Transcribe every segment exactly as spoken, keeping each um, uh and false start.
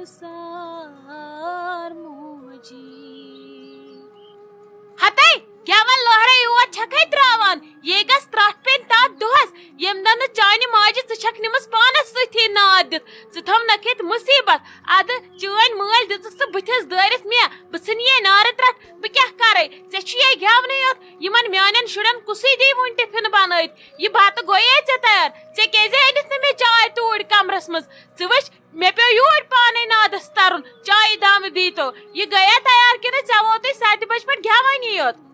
سار موجی۔ ہتے، گٮ۪وَن لوہرے یوت چھکھے تراوان، یے گژھ ترٹھ پیٚنۍ تتھ دۄہس، ییٚمہِ دۄہ نہٕ چانہِ ماجہِ ژٕ چھکھ نِمٕژ پانس سۭتی ناد دِتھ۔ ژٕ تھوٚونکھ ییٚتہِ مُصیبت۔ ادٕ چٲنۍ مٲلۍ دِژٕکھ ژٕ بٕتھِس دٲرِتھ مےٚ، بہٕ ژھٕنہِ یے نارٕ ترٹھ، بہٕ کیاہ کرے؟ ژےٚ چھُ یے گٮ۪ونٕے یوت، یِمن میانٮ۪ن شُرٮ۪ن کُسٕے دی وُنہِ ٹِفن بنٲوِتھ؟ یہِ بتہٕ گوٚیے ژےٚ تیار؟ ژےٚ کیازِ أنِتھ نہٕ مےٚ چاے توٗرۍ کمرس منٛز؟ ژٕ وٕچھ، مےٚ پیوٚو یوٗرۍ پانے نادس ترُن، چایہِ دامہٕ دیٖتو۔ یہِ گٔیا تیار کِنہٕ ژےٚ ووتُے ستہِ بجہِ پٮ۪ٹھ گٮ۪وٲنی یوت؟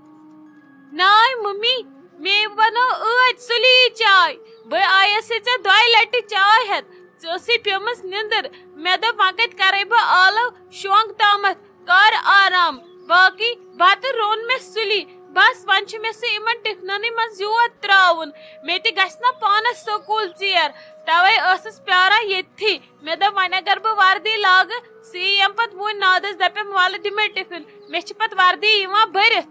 ناے ممی، مے بنٲو ٲدۍ سُلی چاے۔ بہٕ آیس ژےٚ دۄیہِ لٹہِ چاے ہٮ۪تھ۔ ژےٚ ٲسٕے پیمٕژ نِندٕر۔ مےٚ دوٚپ، وۄنۍ کتہِ کرے بہٕ آلو شونٛگ تامتھ؟ کر آرام۔ باقٕے بتہٕ روٚن مےٚ سُلی۔ بس، وۄنۍ چھُ مےٚ سُہ یِمن ٹِفننٕے منٛز یوت تراوُن۔ مےٚ تہِ گژھِ نا پانس سکوٗل ژیر۔ توے ٲسٕس پیاران ییٚتھی۔ مےٚ دوٚپ، وۄنۍ اگر بہٕ وردی لاگہٕ، سُہ یی ییٚمہِ پتہٕ وُنۍ نادس دپٮ۪م، ولہٕ دِ مےٚ ٹِفن۔ مےٚ چھِ پتہٕ وردی یِوان بٔرِتھ۔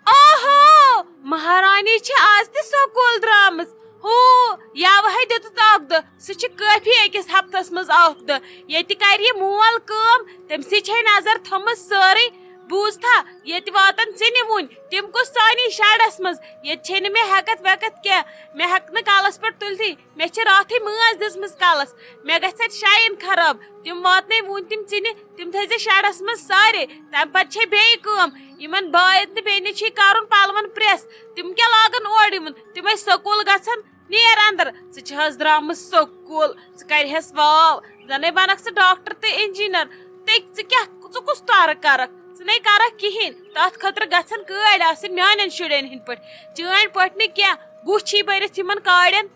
اوہو! مہارانی چھِ آز تہِ سکوٗل درٛامٕژ۔ ہو، یاوٕ ہے دیُتُتھ اکھ دۄہ۔ سُہ چھُ کٲفی أکِس ہفتس منٛز اکھ دۄہ۔ ییٚتہِ کرِ یہِ مول کٲم، تٔمۍ سٕے چھے نظر تھٲومٕژ سٲرٕے۔ بوٗزتھا، ییٚتہِ واتن ژٕ نِوُن۔ تِم کُس ژانی شڈس منٛز؟ ییٚتہِ چھے نہٕ مےٚ ہٮ۪کتھ وٮ۪کتھ کینٛہہ۔ مےٚ ہٮ۪کہٕ نہٕ کلس پٮ۪ٹھ تُلتھٕے۔ مےٚ چھِ راتھٕے مٲنٛز دِژمٕژ کلس۔ مےٚ گژھِ اَتہِ شاین خراب۔ تِم واتنَے وُنۍ تِم ژِنہِ، تِم تھٲیزِ شڈس منٛز سارے۔ تَمہِ پتہٕ چھے بیٚیہِ کٲم۔ یِمن باین تہٕ بیٚنہِ چھے کرُن پلون پریس۔ تِم کیٛاہ لاگن اورٕ یِوُن؟ تِم ٲسۍ سکوٗل گژھان۔ نیر اندر، ژٕ چھِ حظ درامٕژ سکوٗل؟ ژٕ کرِہَس واو، زَنے بنکھ ژٕ ڈاکٹر تہٕ انجینئر۔ تہٕ ژٕ کیٛاہ، ژٕ کُس تارٕ کرکھ؟ ژٕ نے کرکھ کِہیٖنۍ۔ تَتھ خٲطرٕ گژھن کٲڑۍ آسٕنۍ میانٮ۪ن شُرٮ۪ن ہٕنٛدۍ پٲٹھۍ، چٲنۍ پٲٹھۍ نہٕ کینٛہہ۔ گُہہ چھی بٔرِتھ یِمن کاڑٮ۪ن۔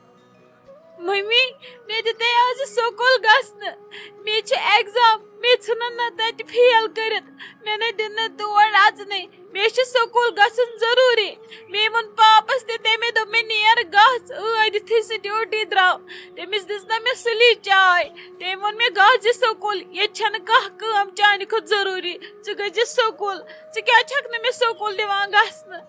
ممی، مےٚ دِتے آز سکوٗل گژھنہٕ۔ مےٚ چھِ ایگزام، مےٚ ژھٕنن نہ تتہِ فیل کٔرِتھ۔ مےٚ نے دِن نہٕ تور اژنٕے۔ مےٚ چھُ سکوٗل گژھُن ضروٗری۔ مےٚ ووٚن پاپس تہِ، تٔمۍ دوٚپ مےٚ، "نیر گژھ، ٲدۍ یُتھُے سُہ ڈیوٹی درٛاو۔" تٔمِس دِژ نہ مےٚ سُلی چاے۔ تٔمۍ ووٚن مےٚ، "گژھ زِ سکوٗل، ییٚتہِ چھنہٕ کانٛہہ کٲم چانہِ کھۄتہٕ ضروٗری۔ ژٕ گٔژھ زِ سکوٗل۔ ژٕ کیٛازِ چھکھ نہٕ مےٚ سکوٗل دِوان گژھنہٕ؟"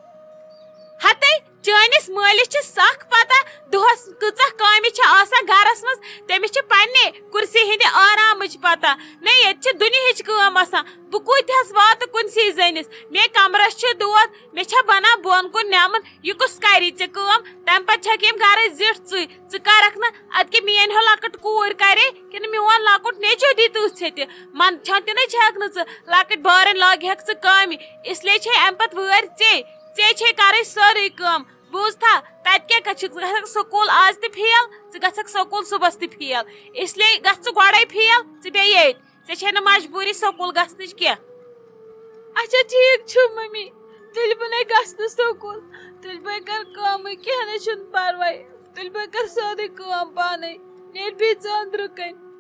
ہتے، چٲنِس مٲلِس چھِ سخ پتہ، دۄہس کۭژاہ کامہِ چھِ آسان گرس منٛز۔ تٔمِس چھِ پننہِ کُرسی ہٕنٛدِ آرامٕچ پتہ۔ نہ، ییٚتہِ چھِ دُنیہٕچ کٲم آسان۔ بہٕ کوٗتہس واتہٕ کُنسٕے زٔنِس؟ مےٚ کمرس چھِ دود، مےٚ چھا بنان بۄن کُن نٮ۪مُن؟ یہِ کُس کرِ ژےٚ کٲم؟ تمہِ پتہٕ چھکھ یِم گرٕچ زِٹھ ژٕے۔ ژٕ کرکھ نہٕ ادٕ کیٛاہ میٲنۍ ہو لۄکٕٹ کوٗر کرے، کِنہٕ میون لۄکُٹ نیٚچو دی تٕژھ ژھیٚتہِ؟ من چھان تہِ نہ چھکھ نہٕ ژٕ۔ لۄکٕٹۍ بارٕنۍ لاگہِ ہکھ ژٕ کامہِ، اس لیے چھے امہِ پتہٕ وٲرۍ ژے۔ ژے چھے کرٕنۍ سٲرٕے کٲم۔ بوٗزتھا، تتہِ کیٛاہ کتھ چھِ؟ ژٕ گژھکھ سکوٗل آز تہِ فیل، ژٕ گژھکھ سکوٗل صُبحس تہِ فیل۔ اس لیے گژھ ژٕ گۄڈے فیل، ژٕ بیٚہہ ییٚتۍ۔ ژےٚ چھے نہٕ مجبوٗری سکوٗل گژھنٕچ کینٛہہ۔ اچھا، ٹھیٖک چھُ ممی، تیٚلہِ بہٕ نے گژھٕ نہٕ سکوٗل، تیٚلہِ بہٕ کر کٲمٕے، کینٛہہ نہ چھُنہٕ پرواے۔ تُلۍ بہٕ کر سٲرٕے کٲم پانے۔ نیر بیٚیہِ ژٕ أنٛدرٕ کَنۍ۔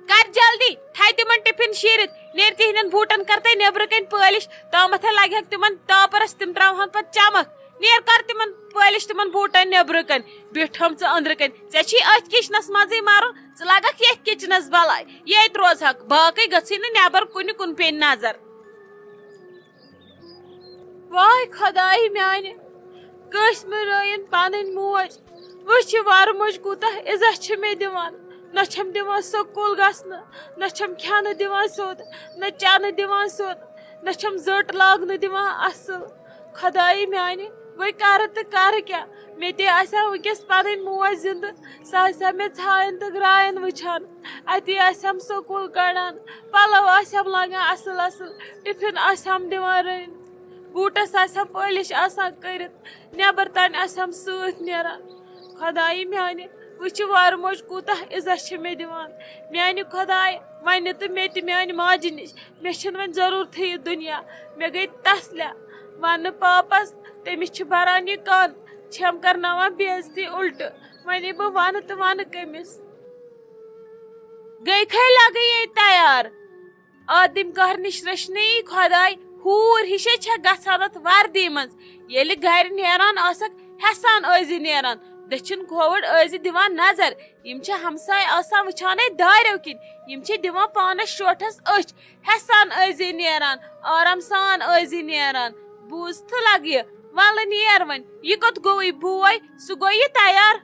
کر جلدی، تھاے تِمن ٹِفن شیٖرِتھ۔ نیر تِہنٛدٮ۪ن بوٗٹن کر تَے نیبرٕ کَنۍ پٲلِش۔ تامَتھ لگہِ ہَکھ تِمن ٹاپرس، تِم تراوہن پتہٕ چمک۔ نیر کر تِمن پٲلِش، تِمن بوٗٹن نیبرٕ کَنۍ۔ بیٖٹھم ژٕ أنٛدرٕ کَنۍ۔ ژےٚ چھی أتھۍ کِچنس منٛزٕے مَرُن۔ ژٕ لگکھ ییٚتھۍ کِچنس بلاے۔ ییٚتہِ روزہکھ۔ باقٕے گٔژھٕے نہٕ نیبر کُنہِ کُن پیٚنۍ نظر۔ واے خۄدایہِ میانہِ، کٲنٛسہِ مہٕ رٲیِن پنٕنۍ موج۔ وٕچھ یہِ وَرٕ موج کوٗتاہ عزت چھِ مےٚ دِوان۔ نہ چھَم دِوان سکوٗل گژھنہٕ، نہ چھَم کھٮ۪نہٕ دِوان سیوٚد، نہ چٮ۪نہٕ دِوان سیوٚد، نہ چھَم زٔٹ لاگنہٕ دِوان اَصٕل۔ خۄدایہِ میانہِ، وۄنۍ کَرٕ تہٕ کَرٕ کیٛاہ؟ مےٚ تہِ آسہِ ہا وٕنکٮ۪س پنٕنۍ موج زِندٕ، سۄ آسہِ ہا مےٚ ژھایَن تہٕ گرٛایَن وٕچھان۔ اَتی آسہِ ہَم سکوٗل کَڑان، پَلو آسہِ ہَم لاگان اَصٕل اَصٕل، ٹِفِن آسہِ ہَم دِوان رٔنِتھ، بوٗٹَس آسہِ ہَم پٲلِش آسان کٔرِتھ، نٮ۪بَر تانۍ آسہِ ہَم سۭتۍ نیران۔ خۄدایہِ میٛانہِ، وٕچھِ وارٕ موج کوٗتاہ عزت چھِ مےٚ دِوان۔ میٛانہِ خۄدایہِ، وۄنۍ نہِ تہٕ مےٚ تہِ میٛانہِ ماجہِ نِش۔ مےٚ چھَنہٕ وۄنۍ ضروٗرتھٕے یہِ دُنیا۔ مےٚ گٔے تَسلیا۔ وَنہٕ پاپَس، تٔمِس چھِ بَران یہِ کَن، چھَم کَرناوان بے عزتی اُلٹہٕ۔ وۄنۍ یہِ بہٕ وَنہٕ تہٕ وَنہٕ کٔمِس؟ گٔے کھے لگے یے تیار۔ آدم گہر نِش رٔچھنٕے خۄداے، ہوٗر ہِشے چھےٚ گژھان اَتھ وردی منٛز۔ ییٚلہِ گرِ نیران آسکھ، ہٮ۪سان ٲسۍ زِ نیران۔ دٔچھِنۍ کھووُر ٲسۍ زِ دِوان نظر۔ یِم چھِ ہمساے آسان وٕچھانے داریو کِنۍ۔ یِم چھِ دِوان پانس شوٹھس أچھ۔ ہٮ۪سان ٲسۍ زِ نیران، آرام سان ٲسۍ زِ نیران۔ بوٗز تہٕ لگہٕ یہِ۔ وَلہٕ نیر وۄنۍ۔ یہِ کوٚت گوٚوٕے بوے؟ سُہ گوٚو یہِ تیار؟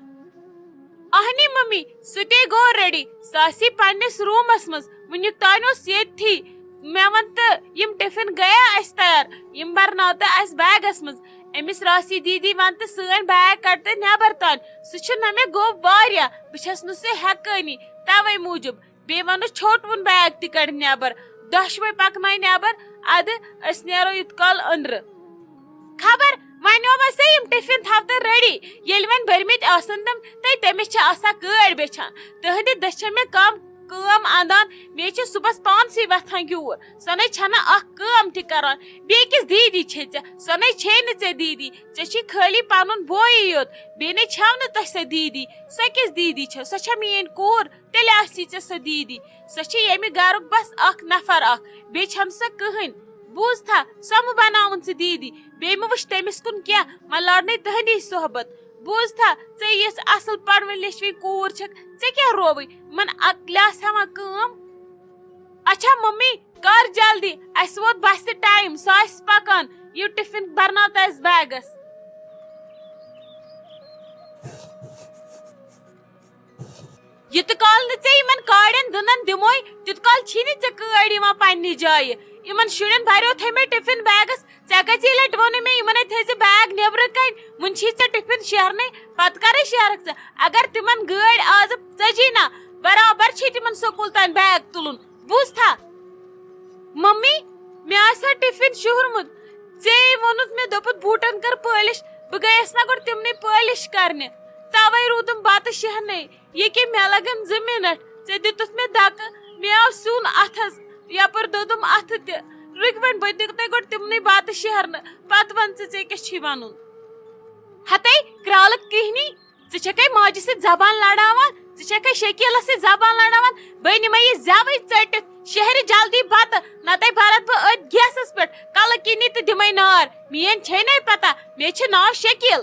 اہنی ممی، سُہ تے گوٚو ریڈی۔ سُہ آسی پننِس روٗمس منٛز۔ وُنیُک تانۍ اوس ییٚتھی۔ مےٚ وَن تہٕ، یِم ٹِفن گٔیا اَسہِ تیار؟ یِم برناو تہٕ اَسہِ بیگس منٛز۔ أمِس راسی دیدی وَن تہٕ سٲنۍ بیگ کڑ تہٕ نٮ۪بر تانۍ۔ سُہ چھُ نہ مےٚ گوٚو واریاہ۔ بہٕ چھَس نہٕ سُہ ہٮ۪کٲنی۔ توے موٗجوٗب۔ بیٚیہِ وَنُس چھوٹوُن بیگ تہِ کڑِ نٮ۪بر۔ دۄشوے پکناوِ نٮ۪بر۔ اَدٕ أسۍ نیرو یُت کال أنٛدرٕ۔ خبر وۄنۍ اوما سا یِم ٹِفن تھاو تہٕ ریڈی، ییٚلہِ وۄنۍ بٔرمٕتۍ آسن تِم، تہٕ تٔمِس چھِ آسان کٲڑۍ بیچھان۔ تٕہنٛدِ دٔچھِ چھےٚ مےٚ کم کٲم اندان، مےٚ چھِ صُبحس پانسٕے وۄتھان گیوٗر۔ سۄ نے چھنہٕ اکھ کٲم تہِ کران۔ بیٚیہِ کِس دیٖدی چھے ژےٚ، سۄ نے چھے نہٕ ژےٚ دیٖدی، ژےٚ چھُے خٲلی پنُن بویی یوت۔ بیٚیہِ نے چھَو نہٕ تۄہہِ سۄ دیٖدی۔ سۄ کِس دیٖدی چھےٚ؟ سۄ چھےٚ میٲنۍ کوٗر۔ تیٚلہِ آسی ژےٚ سۄ دیٖدی۔ سۄ چھِ ییٚمہِ گرُک بس اکھ نفر اکھ، بیٚیہِ چھَنہٕ سۄ کٕہٕنۍ۔ بوٗزتھا، سۄ مہٕ بناوُن ژٕ دیٖدی، بیٚیہِ مہٕ وٕچھ تٔمِس کُن کینٛہہ، وۄنۍ لارنَے تٕہٕنٛدی صحبت۔ بوٗزتھا، ژےٚ یِژھ اصل پرون لیچھوٕنۍ کوٗر چھکھ، ژےٚ کیٛاہ رووٕے؟ یِمن اکلہِ آسہِ ہٮ۪وان کٲم۔ اچھا ممی، کر جلدی، اسہِ ووت بسہِ ٹایم، سُہ آسہِ پکان۔ یہِ ٹفن برناو تہٕ اسہِ بیگس۔ یوٗت کال نہٕ ژےٚ یِمن کاڑٮ۪ن دٕنن دِموے، تیوٗت کال چھی نہٕ ژےٚ کٲڑۍ یِوان پننہِ جایہِ۔ یِمن شُرٮ۪ن بھریوتھے مےٚ ٹفن بیگس۔ ژےٚ کٔژی لٹہِ ووٚنُے مےٚ یِمنے تھٲیزِ بیگ نیبرٕ کنۍ؟ وُنہِ چھی ژےٚ ٹفن شیرنے، پتہٕ کرے شیرکھ ژٕ؟ اگر تِمن گٲڑۍ آز ژٔجی نا، برابر چھی تِمن سکوٗل تام بیگ تُلُن۔ بوٗزتھا؟ ممی، مےٚ آسہِ ہا ٹفن شوٗرمُت۔ ژےٚ ووٚنُتھ مےٚ، دوٚپُتھ، بوٗٹن کر پٲلِش۔ بہٕ گٔیس نا گۄڈٕ تِمنٕے پٲلِش کرنہِ۔ توے روٗدُم بتہٕ شیہنے۔ یہِ کہِ مےٚ لگن زٕ منٹ۔ ژےٚ دِتُتھ مےٚ دکہٕ۔ مےٚ آو سیُن اتھس۔ یپٲرۍ دوٚدُم اتھٕ تہِ۔ رُکۍ وۄنۍ، بہٕ دِمہٕ تۄہہِ گۄڈٕ تِمنٕے بتہٕ شیہرنہٕ۔ پتہٕ ون ژٕ، ژےٚ کیٛاہ چھُے ونُن؟ ہتے کرٛالہٕ کِہنی۔ ژٕ چھکھے ماجہِ سۭتۍ زبان لڑاوان؟ ژٕ چھکھے شکیلس سۭتۍ زبان لڑاوان؟ بہٕ نِمے یہِ زیوٕے ژٔٹِتھ۔ شہرِ جلدی بتہٕ، نتہٕ برتھ بہٕ أتھۍ گیسس پٮ۪ٹھ کلہٕ کِنی تہٕ دِمے نار۔ میٲنۍ چھے نے پتہ، مےٚ چھُ ناو شکیل۔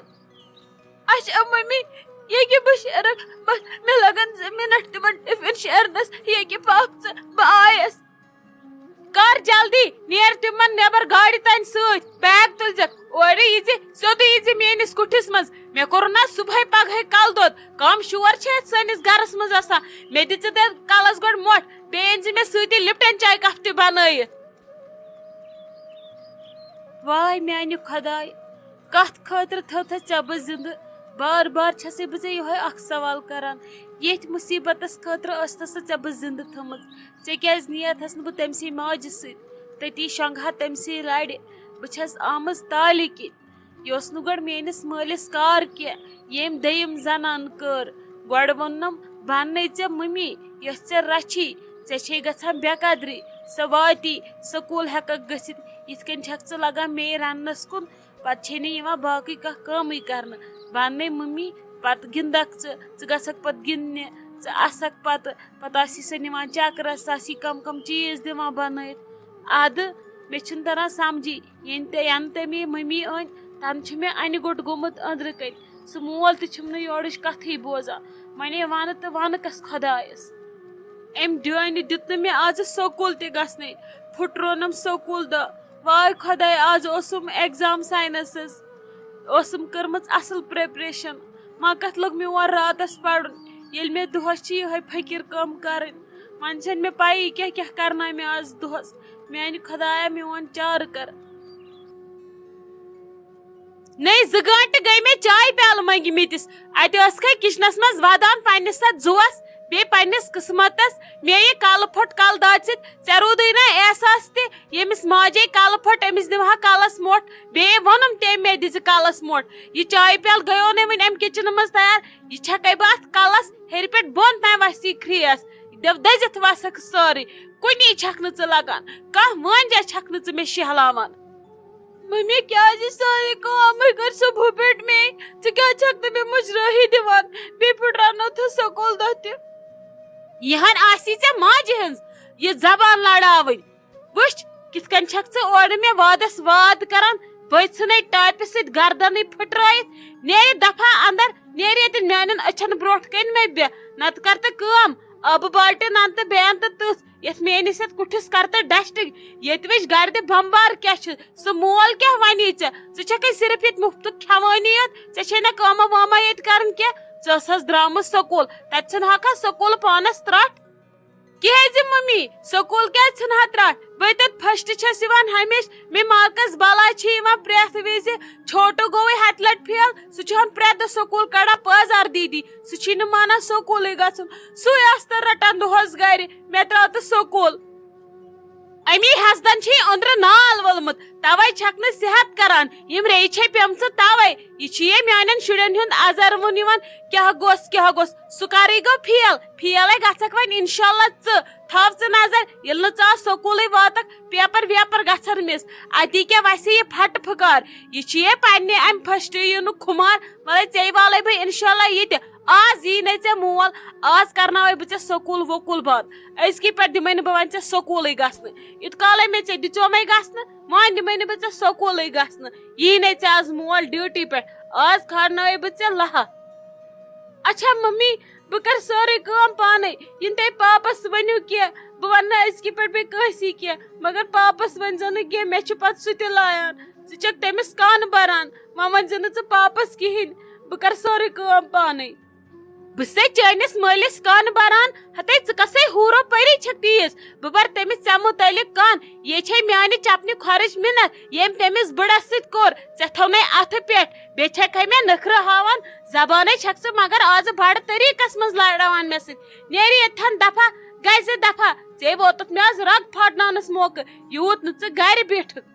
اچھا ممی، ییٚکہِ بہٕ شیرکھ، بس مےٚ لگن زٕ منٹ تِمن ٹفن شیرنس۔ ییٚکہِ پکھ ژٕ، بہٕ آیس۔ کر جلدی، نیر تِمن نیبر گاڑِ تانۍ سۭتۍ۔ بیگ تُلزٮ۪کھ، اورٕ ییٖزِ، سیوٚدُے ییٖزِ میٲنِس کُٹھِس منٛز۔ مےٚ کوٚر نہ صبحے پگہے کلہٕ دود۔ کم شور چھُ یتھ سٲنِس گرس منٛز آسان؟ مےٚ دِ ژٕ تیٚلہِ کلس گۄڈٕ مۄٹھ، بیٚیہِ أنۍ زِ مےٚ سۭتی لپٹن چاے کپ تہِ بنٲیِتھ۔ واے میانہِ خۄداے، کتھ خٲطرٕ تھٲوتھس ژےٚ بہٕ زندٕ؟ بار بار چھسے بہٕ ژےٚ یِہوے اکھ سوال کران، ییٚتھۍ مُصیبتس خٲطرٕ ٲسۍ تھس ژےٚ بہٕ زندٕ تھٲمٕژ؟ ژےٚ کیازِ نِیتھس نہٕ بہٕ تٔمسٕے ماجہِ سۭتۍ؟ تٔتی شۄنٛگہٕ ہا تٔمسٕے لرِ۔ بہٕ چھس آمٕژ تالہِ کِنۍ۔ یہِ اوس نہٕ گۄڈٕ میٲنِس مٲلِس کار کینٛہہ، ییٚمۍ دوٚیِم زنان کٔر۔ گۄڈٕ ووٚننم، بننے ژےٚ مٔمی، یۄس ژےٚ رچھی، ژےٚ چھے گژھان بے قدری۔ سۄ واتی، سکوٗل ہٮ۪ککھ گٔژھِتھ، یِتھ کٔنۍ چھکھ ژٕ لگان مے رننس کُن۔ پتہٕ چھے نہٕ یِوان باقٕے کانٛہہ کٲمٕے کرنہٕ۔ بننے مٔمی، پتہٕ گِنٛدکھ ژٕ، ژٕ گژھکھ پتہٕ گِنٛدنہِ، ژٕ اسکھ پتہٕ، پتہٕ آسی سۄ نِوان چکرس، سۄ آسی کم کم چیٖز دِوان بنٲیِتھ۔ ادٕ مےٚ چھُنہٕ تران سمجھی، ییٚلہِ تہِ، ینہٕ تہِ مےٚ مٔمی أنۍ، تنہٕ چھُ مےٚ انہِ گوٚٹ گوٚمُت أنٛدرٕ کنۍ۔ سُہ مول تہِ چھُم نہٕ یورٕچ کتھٕے بوزان۔ وۄنۍ وَنہٕ تہٕ وَنہٕ کس خۄدایس؟ أمۍ ڈٲنہِ دیُت نہٕ مےٚ آزٕ سکوٗل تہِ گژھنَے۔ پھُٹروونم سکوٗل دۄہ۔ واے خۄداے، آز اوسُم ایگزام ساینسس۔ ٲسٕم کٔرمٕژ اصل پریپریشن۔ وۄنۍ کتھ لوٚگ میون راتس پرُن، ییٚلہِ مےٚ دۄہس چھِ یِہوٚے فقیٖر کٲم کرٕنۍ؟ وۄنۍ چھَنہٕ مےٚ پَیی کیٛاہ کیٛاہ کرنایہِ مےٚ آز دۄہس۔ میانہِ خۄدایا، میون چارٕ کر۔ نٔے زٕ گٲنٛٹہٕ گٔے مےٚ چایہِ پیالہٕ مٔنگمٕتِس۔ اَتہِ ٲسکھے کچنس منٛز ودان پننِس اَتھ زُوس، بیٚیہِ پننِس قٕسمتس۔ مےٚ یہِ کلہٕ پھوٚٹ کلہٕ دادِ سۭتۍ۔ ژےٚ روٗدُے نا احساس تہِ؟ ییٚمِس ماجے کلہٕ پھوٚٹ، أمِس دِمہٕ ہا کلس مۄٹھ۔ بیٚیہِ ووٚنُم تٔمۍ، مےٚ دِژٕ کلس مۄٹھ۔ یہِ چایہِ پیالہٕ گٔیو نَے وُنہِ اَمہِ کچنہٕ منٛز تیار۔ یہِ چھکے بہٕ اَتھ کلس ہیٚرِ پٮ۪ٹھ بۄن تام وَسی کھرٛیس۔ دٔ-، دٔزِتھ وَسکھ سٲرٕے۔ کُنی چھکھ نہٕ ژٕ لگان۔ کانٛہہ وٲنجہ چھکھ نہٕ ژٕ مےٚ شیہلاوان۔ مٔمی، کیٛازِ سٲرٕے کٲمٕے کٔر صُبحہٕ پٮ۪ٹھ مے؟ ژٕ کیٛازِ چھکھ نہٕ مےٚ مُجرٲہی دِوان؟ بیٚیہِ پھُٹراونٲوتھس سکوٗل دۄہ تہِ۔ یِہن آسی ژےٚ ماجہِ ہٕنٛز یہِ زبان لڑاوٕنۍ۔ وٕچھ، کِتھ کٔنۍ چھکھ ژٕ اورٕ مےٚ وادس واد کران؟ بٔے ژھٕنے ٹاپہِ سۭتۍ گردنٕے پھٕٹرٲیِتھ۔ نیرِ دفعہ اندر، نیرِ ییٚتٮ۪ن میانٮ۪ن أچھن برونٛٹھ کنہِ مےٚ بیٚہہ۔ نتہٕ کر تہٕ کٲم، آبہٕ بالٹیٖن ان تہٕ بیٚیہِ ان تہٕ تٕژھ۔ یتھ میٲنِس یتھ کُٹھِس کر تہٕ ڈسٹنگ۔ ییٚتہِ وٕچھ گردِ بمبار کیٛاہ چھُ۔ سُہ مول کیٛاہ ونی ژےٚ؟ ژٕ چھکھے صرف ییٚتہِ مُفتُک کھٮ۪وٲنی یوت، ژےٚ چھے نہ کٲمہ وٲمہ ییٚتہِ کرٕنۍ کینٛہہ۔ ژٕ ٲسہَس درٛامٕژ سکوٗل، تَتہِ چھِنہٕ ہٮ۪کان سکوٗل پانَس ترٛٹھ۔ کیٛازِ ممی؟ سکوٗل کیٛازِ ژھٕنہٕ ہا ترٛٹھ؟ بہٕ تَتہِ first چھَس یِوان ہمیشہٕ، مےٚ marks بَلاے چھِ یِوان پرٛٮ۪تھ وِزِ۔ چھوٹوٗ گوٚوُے ہَتہِ لَٹہِ fail، سُہ چھُ ہن پرٛٮ۪تھ دۄہ سکوٗل کَڑان پٲزار دیٖدی، سُہ چھُے نہٕ مانان سکوٗلٕے گژھُن۔ سُے آسہٕ تہٕ رَٹان دۄہَس گَرِ، مےٚ ترٛاو تہٕ سکوٗل۔ اَمی حسدن چھے أنٛدرٕ نال وولمُت، تَوَے چھَکھ نہٕ صحت کران۔ یِم ریٚیہِ چھے پیٚمژٕ تَوَے۔ یہِ چھُ یے میٛانٮ۪ن شُرٮ۪ن ہُنٛد اَزَر وُن یِوان۔ کیٛاہ گوٚژھ، کیٛاہ گوٚژھ؟ سُہ کَرٕے گوٚو fail۔ Failے گژھکھ وۄنۍ اِنشاءاللہ ژٕ۔ تھاو ژٕ نظر، ییٚلہِ نہٕ ژٕ آز سکوٗلٕے واتکھ، paper ویپر گژھن مِس۔ اَتی کیٛاہ وَسہِ یہِ پھٹہٕ پھُکار؟ یہِ چھُ یے پننہِ اَمہِ first یِنُک خُمار۔ وَلَے ژےٚ والَے بہٕ اِنشاءاللہ یہِ تہِ۔ آز یی نَے ژےٚ مول، آز کرناوَے بہٕ ژےٚ سکوٗل وکوٗل بنٛد۔ أزکی پٮ۪ٹھ دِمَے نہٕ بہٕ وۄنۍ ژےٚ سکوٗلٕے گژھنہٕ۔ یُتھ کالَے مےٚ ژےٚ دِژیومَے گژھنہٕ، وۄنۍ دِمَے نہٕ بہٕ ژےٚ سکوٗلٕے گژھنہٕ۔ یی نَے ژےٚ آز مول duty پٮ۪ٹھ، آز کھارناوَے بہٕ ژےٚ لَہہ۔ اچھا ممی، بہٕ کرٕ سٲرٕے کٲم پانے۔ یِنہٕ تُہۍ پاپس ؤنِو کینٛہہ، بہٕ ونہٕ نہٕ أزکہِ پٮ۪ٹھ بیٚیہِ کٲنٛسی کینٛہہ۔ مگر پاپس ؤنۍزیو نہٕ کینٛہہ، مےٚ چھُ پتہٕ سُہ تہِ لایان۔ ژٕ چھکھ تٔمِس کن بران، وۄنۍ ؤنۍزِ نہٕ ژٕ پاپس کِہیٖنۍ۔ بہٕ کرٕ سٲرٕے کٲم پانے۔ بہٕ چھسے چٲنِس مٲلِس کن بران، ہتے ژٕ کسے حورو پری چھکھ تیز۔ بہٕ برٕ تٔمِس ژےٚ مُتعلق کن۔ یے چھے میانہِ چپنہِ کھۄرٕچ مِنت، ییٚمۍ تٔمِس بٕڑس سۭتۍ کوٚر۔ ژےٚ تھوٚونَے اتھٕ پٮ۪ٹھ، بیٚیہِ چھکھے مےٚ نٔکھرٕ ہاوان۔ زبانے چھکھ ژٕ مگر آزٕ بڑٕ طریٖقس منٛز لڑاوان مےٚ سۭتۍ۔ نیرِ ییٚتھن دفعہ، گژھِ دفعہ۔ ژےٚ ووتُتھ مےٚ آز رگ پھاٹناونس موقعہٕ، یوٗت نہٕ ژٕ گرِ بیٖٹھکھ۔